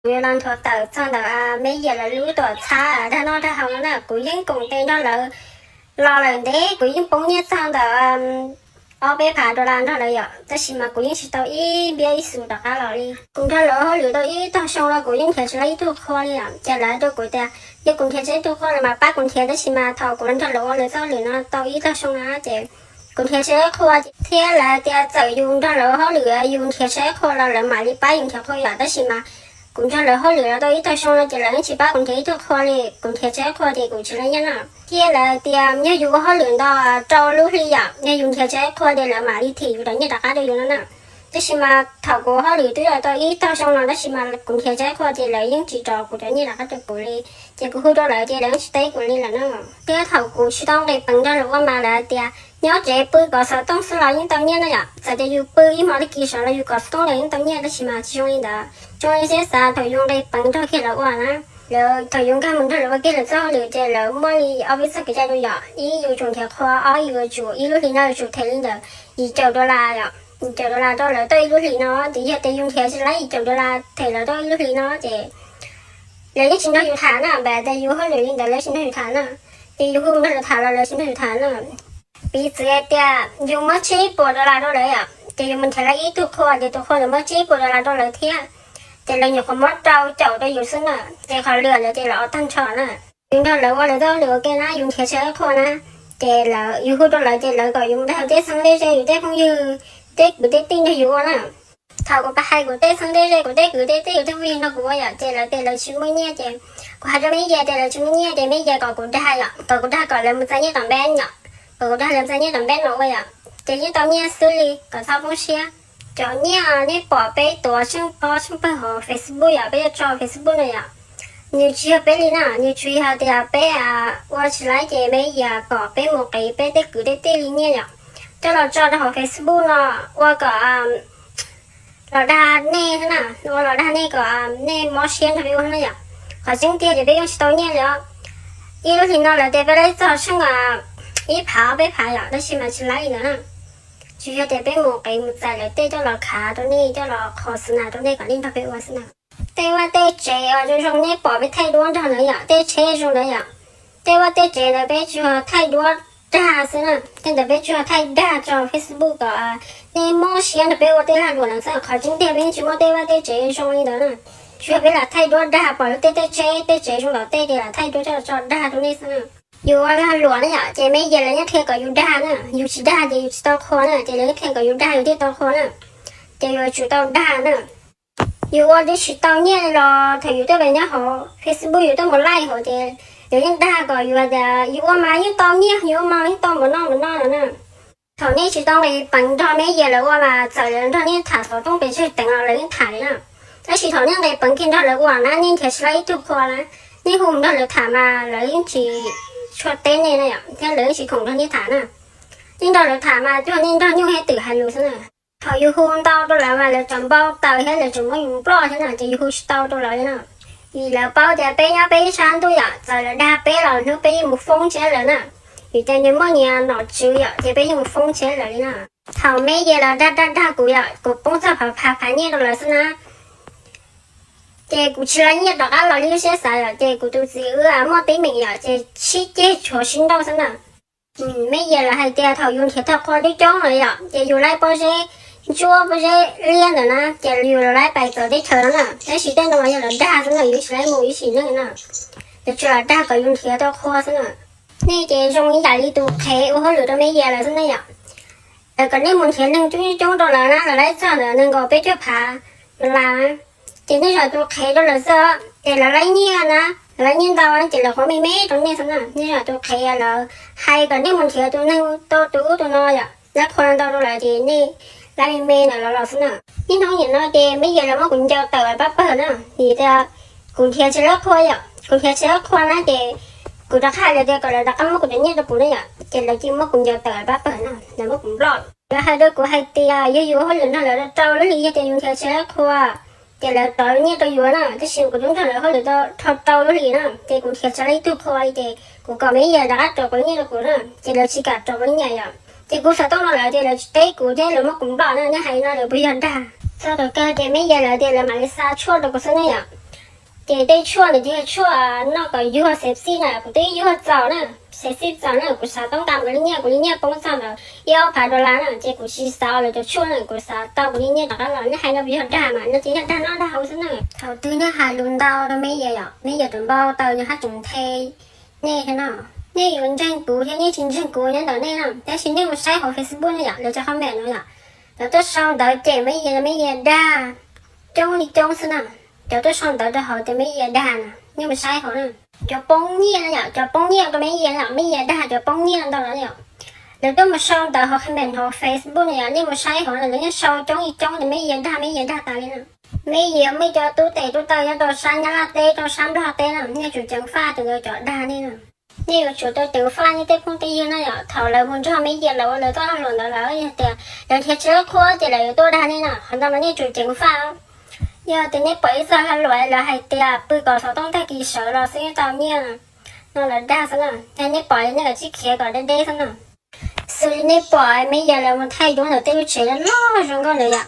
Kuv yuav los nthuav tawm txog ntawm Meb Yias lawv lub tuam txhab dag noj dag haus no na, kuv yeej koom tes nrog lawv los lawm ntev, kuv yeej poob nyiaj txog ntawm ob peb phav dollar nrog lawv yom, tab sis mas kuv yeej tsis tau ib npiab ib xus rov qab los li. Kuv nrog lawv hauj lwm tau ib tog xyoo los kuv yeej nrhiav tsis tau ib tug qhua li yom. Ces lawv hais rau kuv tias yog kuv nrhiav tau ib tug qhua lawv mam pab kuv nrhiav, tab sis mas thaum kuv nrog lawv ua lawv txoj hauj lwm no tau ib tog xyoo no ces kuv nrhiav tsis tau qhua thiab lawv tias txawm yus nrog lawv hauj lwm yus nrhiav tsis tau qhua los lawv mam li pab yus nrhiav qhua yom, tab sis mas kuv nrog lawv hauj lwm los tau ib tog xyoo no ces lawv yeej tsis pab kuv nrhiav ib tug qhua li, kuv nrhiav tsis tau qhua ces kuv tsis tau nyiaj na. Thiab lawv tias yog yus ua hauj lwm ntau rau lub hli yom, yog yus nrhiav tsis tau qhua ces lawv mam li thim yus cov nyiaj rov qab rau yus no na. Tab sis mas thaum kuv ua hauj lwm twb los tau ib tog xyoo no tab sis mas kuv nrhiav tsis tau qhua ces lawv yeej tsis rov kuv cov nyiaj rov qab rau kuv li. Ces kuv hu rau lawv ces lawv yeej tsis teb kuv li lawm na. Thiab thaum kuv tsis tau nqis peev nrog lawv ua mas lawv tias nyob tsev pw kov xov tooj xwb los yeej tau nyiaj na yom. Txawm tias yus pw ib hmos tag kis saud los yus kov xov tooj los yeej tau nyiaj, tab sis mas tsis zoo li ntawd. Zoo li siab xav thaum yus nqis peev nrog kiag lawv ua na, lawv thaum yus nkag mus nrog lawv ua kiag lawv txoj hauj lwm ces lawv muaj li ob peb txoj kev cai rau yom. Ib, yus tsum nrhiav qhua. Ob, yus tsum ib lub hli no yus tsum them li ntawm yim caum dollar yom, yim caum dollar rau lawv tau ib lub hli no. Ces yog tias yus nrhiav tsis tau yim caum dollar them lawv tau ib lub hli no ces lawv yeej tsis nrog yus tham na, npaum tias yus hauj lwm li ntawd lawv tsis nrog yus tham na. Ces yus hu nrog lawv tham los lawv tsis nrog yus tham na. Piv txwv tias yus muab tsib puas dollar rau lawv yom, ces yus mus nrhiav lawv ib tug qhua ces tus qhua lawv muab tsib puas dollar rau lawv thiab, ces lawv nyuam qhuav muab rau caum rau yus xwb na. Ces qhov lwm lawv ces lawv ua tag nrho na. Yus nrog lawv ua lawv txoj hauj lwm ua ke na, yus nrhiav tsis tau qhua na, ces lawv, yus hu rau lawv ces lawv kom yus mus dag yus tej xeeb tej ze, yus tej phooj ywg, tej kwv tej tij nrog yus ua na. Thaum kuv pab hais kuv tej xeeb tej ze, kuv tej kwv tej tij, yus tej phooj ywg nrog kuv ua yom, ces lawv tias lawv tsis muaj nyiaj ces kuv hais rau Meb Yias tias lawv tsis muaj nyiaj ces Meb Yias kom kuv dag yom, kom kuv dag kom lawv mus txais nyiaj tom npeb yom, kom kuv dag lawv txais nyiaj tom npeb no ua yom, ces yeej tau nyiaj xwb li, kom txhob poob siab. Cov nyiaj nej pom peb tuav tsheej pob tsheej pawg hauv Facebook yom, peb yuav tso Facebook no yom, nws tsis yog peb li na, nws tsuas yog tias peb ua tsis laib ces Meb Yias kom peb mus qiv peb tej kwv tej tij li nyiaj yom, coj los tso rau hauv Facebook no ua kom los dag nej na, ua los dag nej kom nej mob siab nrog peb ua na yom. Qhov tseeb tiag ces peb yeej tsis tau nyiaj li os. Ib lub hlis no lawv tias peb laib txog tsheej ib phav peb phav yom, tab sis mas tsis laib li ntawd na. Tsuas yog tias peb mus qiv mus txais lawv tej coj los khav rau nej, coj los qhov xwb na rau nej kom nej nrog peb ua xwb na. Tej vaj tej tsev zoo zoo nej pom peb thaij duab nrog ntawd yom, tej tsheb zoo ntawd yom, tej vaj tej tsev ntawd peb tsuas thaij duab dag xwb na. Tej ntawd peb tsuas thaij dag tso Facebook kom nej mob siab nrog peb ua tej lag luam ntawd xwb. Qhov tseeb tiag peb yeej tsis muaj tej vaj tej tsev zoo li ntawd na. Tsuas yog peb lam thaij duab dag, pom lub tej tej tsheb tej tsev zoo tom tej ces lam thaij duab coj tso dag rau nej xwb na. Yus ua lag luam na yom, ces Meb Yias lawv yeej qhia kom yus dag na, yus tsis dag ces yus tsis tau qhua na, ces lawv yeej qhia kom yus dag yus thiaj tau qhua na. Ces yus yuav tsum tau dag na. Yus ua twb tsis tau nyiaj los thaum yus tuaj nyob hauv Facebook yus tuaj mus laij hauv ces lawv yeej dag kom yus tias yus ua mas yeej tau nyiaj, yus ua mas yeej tau npaum no npaum no no na. Thaum nej tsis tau nqis peev nrog Meb Yias lawv ua mas txawm lawv nrog nej tham xov tooj pes tsawg teev los lawv yeej tham li na. Tab sis thaum nej nqis peev kiag nrog lawv ua na, nej nrhiav tsis tau ib tug qhua na, nej hu nrog lawv tham mas lawv yeej tsis tshua teb nej na yom, thiab lawv yeej tsis khoom nrog nej tham na. Nej nrog lawv tham mas cuag nej nrog nyuj thiab twm hais lus xwb na. Thaum yus hu ntau rau lawv mas lawv tseem npau taws thiab lawv tseem muab yus nploj thiab na, ces yus hu tsis tau rau lawv li na. Vim lawv paub tias peb nyob peb ib sab ntuj yom, txawm lawv dag peb los hnub peb yeej mus foob ntshiab lawv na. Vim tias nws muaj nyias nom tswv yom, ces peb yeej mus foob ntshiab lawv li na. Thaum Meb Yias lawv dag dag dag kuv yom, kuv poob txog phav phav phav nyiaj rau lawv xwb na. Ces kuv tsis tau nyiaj rov qab los li lub siab xav yom, ces kuv tus txiv wb muaj teeb meem yom, ces sib ceg tshuav sib nrauj xwb na. Meb Yias lawv hais tias thaum yus nrhiav tau qhua coob coob lawm yom, ces yus laib pob zeb ntsuab pob zeb liab ntawd na, ces yus laib pais txawv teb chaws no na. Tab sis tej no mas yog lawv dag xwb na, yus tsis laib mus ib sim neej na. Lawv tsuas lam dag kom yus nrhiav tau qhua xwb na. Nej ces zoo ib yam li tus qhev ua hauj lwm rau Meb Yias lawv xwb na yom. Lawv kom nej mus nrhiav neeg coob coob rau lawv na, lawv laib txog ntawd nees nkaum peb caug phav dollar na, ces nej zam tus qhev rau lawv xwb, ces lawv laib nyiaj na, lawv laib nyiaj ntau ces lawv qhuav me me rau nej xwb na. Nej zam tus qhev, lawv hais kom nej mus nrhiav tus neeg tau tus ub tus no yom, laib qhua ntau rau lawv ces nej laib me me ntawm lawv los xwb na. Niaj hnub nim no ces Meb Yias lawv muab kuv ncaws tawm pab pawg na, vim tias kuv nrhiav tsis tau qhua yom, kuv nrhiav tsis tau qhua na ces kuv rov qab hais lawv tias kom lawv rov qab muab kuv cov nyiaj rau kuv na yom, ces lawv cia muab kuv ncaws tawm pab pawg na, lawv muab kuv nploj. Lawv hais rau kuv hais tias yog yus ua hauj lwm nrog lawv rau lub hlis, yog tias yus nrhiav tsis tau qhua ces lawv rov nyiaj rau yus na, tab sis kuv twb nrog lawv hauj lwm tau rau lub hlis na, ces kuv nrhiav tsis tau ib tug qhua li ces kuv kom Meb Yias rov qab rau kuv nyiaj rau kuv na, ces lawv tsis kam rau kuv nyiaj yom. Ces kuv xav tau no lawm ces lawv tsis teb kuv thiab lawv muab kuv nploj na, nej hais no lawv puas yog dag? Txog thaum kawg ces Meb Yias lawv tias lawv mam li xa tshuaj rau kuv xwb na yom. Ces tej tshuaj ntawd ces yog tshuaj noj kom yuag sepsis na, kuv twb yuag txaus na, sepsis txaus na, kuv xav toob kas kuv li nyiaj, kuv li nyiaj poob txog ntawd ib ob phav dollar na, ces kuv tsis xav lawv cov tshuaj na, kuv xav tau kuv li nyiaj rov qab los. Nej hais no kuv yog dag mas no ces yog dag noj dag haus xwb na. Thaum twg nej hais lus ntau rau Meb Yias yom, Meb Yias tseem npau taws nws haj tseem nthe nej thiab no. Nej yuav ntseeg kuv thiab nej tsis ntseeg kuv nyob ntawm nej no, tab sis nej mus saib hauv Facebook no yom, lawv cov comment no yom, lawv tuaj sau ntawv cem Meb Yias, Meb Yias dag coob li coob xwb na. Cov tuaj sau ntawv rau hauv tias Meb Yias dag na, nej mus saib hauv na. Cov poob nyiaj no yom, cov poob nyiaj rau Meb Yias no, Meb Yias dag cov poob nyiaj ntau no yom. Lawv tuaj mus sau ntawv hauv comment hauv Facebook no yom, nej mus saib hauv na, lawv yeej sau coob li coob tias Meb Yias dag, Meb Yias dag tas li na. Meb Yias muaj cov tub tes tub taw nyob rau sab Nyab Laj teb, rau sab Nplog teb na, nej tsum ceev faj rau lawv cov dag nej na. Nej yuav tsum tau ceev faj nej tej phooj tej ywg na yom. Thaum lawv mus nrog Meb Yias lawv ua lawv txoj lag luam ntawd lawm, yog tias lawv nrhiav tsis tau qhua ces lawv yuav tuaj dag nej na, qhov ntawd mas nej tsum ceev faj. Yog tias nej pom ib txoj lag luam lawv hais tias pw kom xov tooj tag kis sawv los xwb tau nyiaj no, lawv dag xwb na. Yog nej pom nej kav tsij khiav kom deb deb xwb na. Xws li nej pom Meb Yias lawv mus thaij duab ntawm tej lub tsev loj zoo nkauj ntawd yom,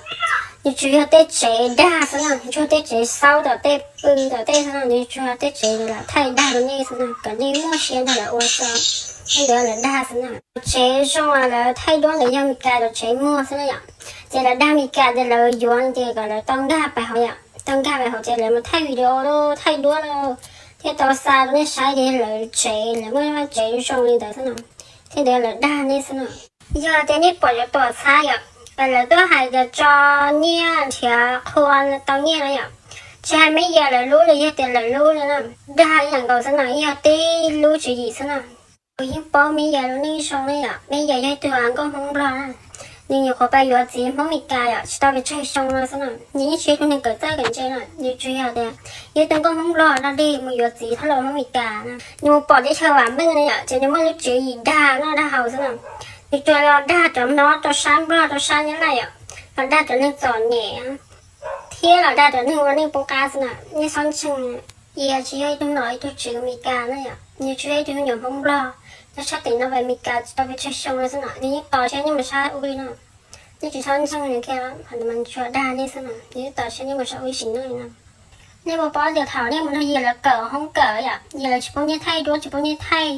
nws tsuas yog tej tsev dag xwb na, nws tsuas yog tej tsev xauj tom tej pw tom tej xwb na, nws tsuas yog tej tsev ntawd lawv thaij dag rau nej xwb na, kom nej muaj siab nrog lawv ua txuas. Tej ntawd lawv dag xwb na. Tsev zoo uas lawv thaij duab ntawd yog Meskas cov tsev muag xwb na yom. Ces lawv dag Meskas tias lawv yuav ces kom lawv tau nkag pais hauv yom, tau nkag pais hauv ces lawv mus thaij video los thaij duab los thiaj tau xa rau nej saib tias lawv tsev, lawv muaj vaj tsev zoo li ntawd xwb no. Tej ntawd lawv dag nej xwb na. Yog tias nej pom cov tuam txhab yom, lawv tuaj hais tias tso nyiaj nrhiav qhua tau nyiaj no yom, tsis hais Meb Yias lawv lub los yog tias lawv lub no na, dag ib yam nkaus xwb no, yog tib lub tswv yim xwb na. Kuv yeej paub Meb Yias lub neej zoo na yom, Meb Yias yog ib tug nkauj Hmoob Nplog na, nws nyuam qhuav pais yuav txiv Hmoob Meskas yom, tsis tau pes tsawg xyoo no xwb na, nws yeej tsis yog ib tug neeg kawm txawj kawm ntse no, nws tsuas yog tias yog ib tug nkauj Hmoob Nplog dog dig mus yuav txiv thab laus Hmoob Meskas na, nws mus pom teb chaws vam meej na yom, ces nws muaj lub tswv yim dag noj dag haus xwb na. Nws tsuas los dag cov hmoob rau sab Nplog rau sab Nyab Laj yom, los dag cov neeg txom nyem thiab los dag cov neeg ua neej poob qab xwb na. Nej txhob ntseeg, Yias tsis yog ib tug nom ib tug tswv Meskas na yom, nws tsuas yog ib tug me nyuam Hmoob Nplog nyob sab tim no pais Meskas tsis tau pes tsawg xyoo no xwb na, nws yeej tos siab nyob mus sab ub li no. Nej tsis txhob ntseeg nws kiag, qhov ntawd mas nws tsuas dag nej xwb na, nws yeej tos siab nyob mus sab ub ib sim neej li no. Nej puas paub tias thaum nej mus nrog Yias lawv kawm hoob kawm yom, Yias lawv tsis pub nej thaij duab, tsis pub nej thaij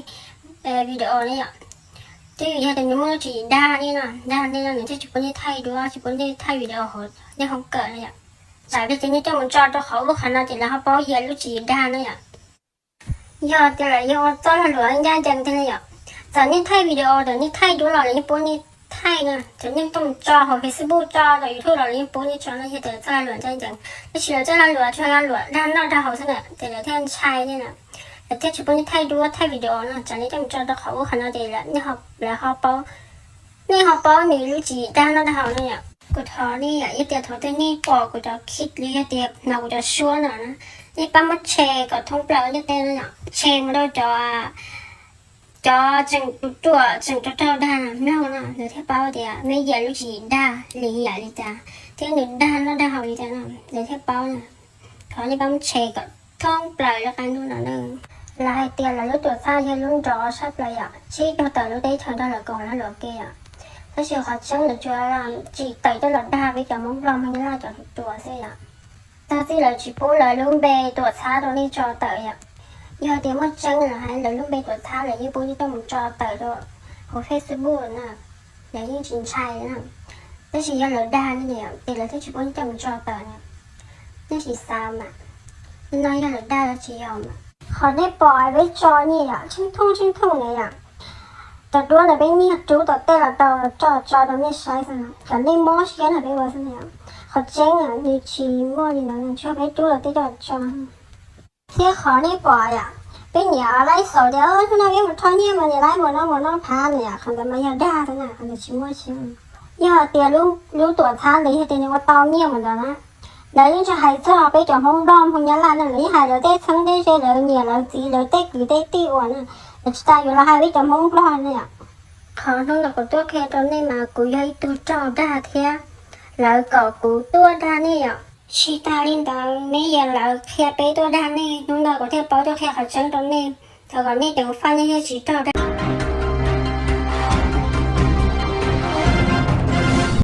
video ne yom. Twb vim yog tias nws muaj lub tswv yim dag nej no, dag nej no nws thiaj tsis pub nej thaij duab, tsis pub nej thaij video hauv nej hoob kawm na yom. Tsam tias nej coj mus tso rau qhov ub qhov no ces lawv ho paub Yias lub tswv yim dag na yom. Yog tias lawv yog ua txoj lag luam ncaj ncees tiag ne yom, txawm nej thaij video, txawm nej thaij duab los lawv yeej pub nej thaij na, txawm nej coj mus tso hauv Facebook, tso rau YouTube los lawv yeej pub nej tso na, yog tias txoj lag luam ncaj ncees. Tab sis lawv txoj lag luam tsuas lag luam dag noj dag haus xwb na, ces lawv thiaj ntshai nej na, lawv thiaj tsis pub nej thaij duab thaij video no, tsam nej coj mus tso rau qhov ub qhov no ces lawv ho paub, nej ho paub nws lub tswv yim dag noj dag haus no yom. Kuv thov nej yom, yog tias thaum twg nej pom kuv cov clip los yog tias hnov kuv cov suab no na, nej pab muab share kom thoob plaws ntiaj teb no yom, share mus rau cov, cov tseem ruam ruam tseem raug raug dag mloog no, lawv thiaj paub tias Meb Yias lub tswv yim dag li yam li cas thiab nws dag noj dag haus li cas no, lawv thiaj paub na. Thov nej pab muab share kom thoob plaws rau qab ntuj no na. Lawv hais tias lawv lub tuam txhab yog lub nrov tshaj plaws yom, tsis tau tawm lub teb chaws nrog lawv koom lag luam ke yom. Tab sis qhov tseeb lawv tsuas tsim tawm coj los dag peb cov Hmoob Nplog Hmoob Nyab Laj cov ruam xwb yom. Tag txij lawv tsis pub lawv lub npe tuam txhab rau nej tso tawm yom. Yog tias muaj tseeb lawv hais lawv lub npe tuam txhab lawv yeej pub nej coj mus tso tawm rau hauv Facebook na, lawv yeej tsis ntshai na. Tab sis yog lawv dag nej ces lawv thiaj tsis pub nej coj mus tso tawm na. Nej sim xav mas, no yog lawv dag los tsis yog mas. Qhov nej pom peb tso nyiaj yom, tsheej thooj tsheej thooj na yom. Cov duab ntawd peb nyiag rub tom tej los tau, tso tso rau nej saib xwb, kom nej mob siab na peb ua xwb na yom. Qhov tseeb nws tsis muaj li ntawd, tsuas peb rub los tej coj tso. Thiab qhov nej pom yom, peb niam laib xaus tias hnub no peb mus rho nyiaj mas niam laib mus no mus no phav na yom, qhov ntawd mas yog dag xwb na, qhov ntawd tsis muaj tseeb. Yog tias lub tuam txhab ntawd yog tias nws ua tau nyiaj mus ntawd na, lawv yeej tsis hais txog peb cov Hmoob Nplog Hmoob Nyab Laj no, lawv yeej hais lawv tej txheeb tej ze, lawv niam lawv txiv lawv tej kwv tej tij uas na, lawv tsis tas yuav los hais peb cov Hmoob Nplog ne yom. Qhov hnub no kuv tuaj qhia rau nej mas kuv yog ib tug raug dag thiab lawv kom kuv tuaj dag nej yom. Tsis tas li ntawd, Meb Yias lawv qhia peb tuaj dag nej, hnub no kuv thiaj paub tuaj qhia qhov tseeb rau nej, thov kom nej ceev faj nej thiaj tsis raug dag.